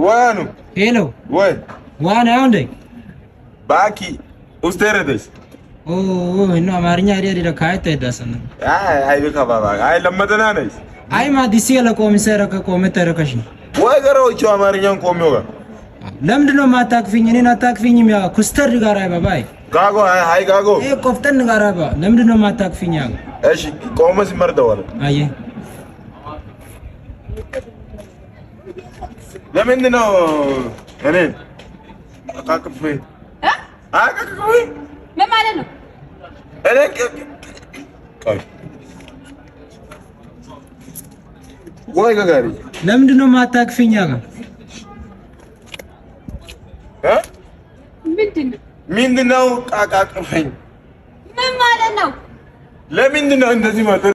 ወያኑ። Hello። ወይ። ዋና ያው እንዴ። ባኪ ውስቴረደስ። ኦ እኖ አማርኛ አይዲ ካይተ ይዳሰነ። አይ አይ ከባባ አይ ለመደና ነሽ። አይ ማዲሲ ለቆምሰረ ከቆመ ተረከሽ። ወይ ገሮቹ አማርኛን ቆሚው ጋር። ለምንድን ነው የማታቅፊኝ? እኔን አታቅፊኝም? ያ ኩስተር ጋር አይባባይ። ጋጎ አይ ጋጎ። ይሄ ቆፍጠን ጋር አይባ። ለምንድን ነው የማታቅፊኝ? ያ። እሺ ቆመ ሲመርደዋል። አየ። ለምንድን ነው እኔን አቃቅፌ አቃቅፌ? ምን ማለት ነው? እኔ ቆይ ወይ ገጋሪ። ለምንድን ነው የማታቅፊኝ? ያ። እ ምንድን ነው? ምንድን ነው ቃቃቅፈኝ? ምን ማለት ነው? ለምንድን ነው እንደዚህ ማለት?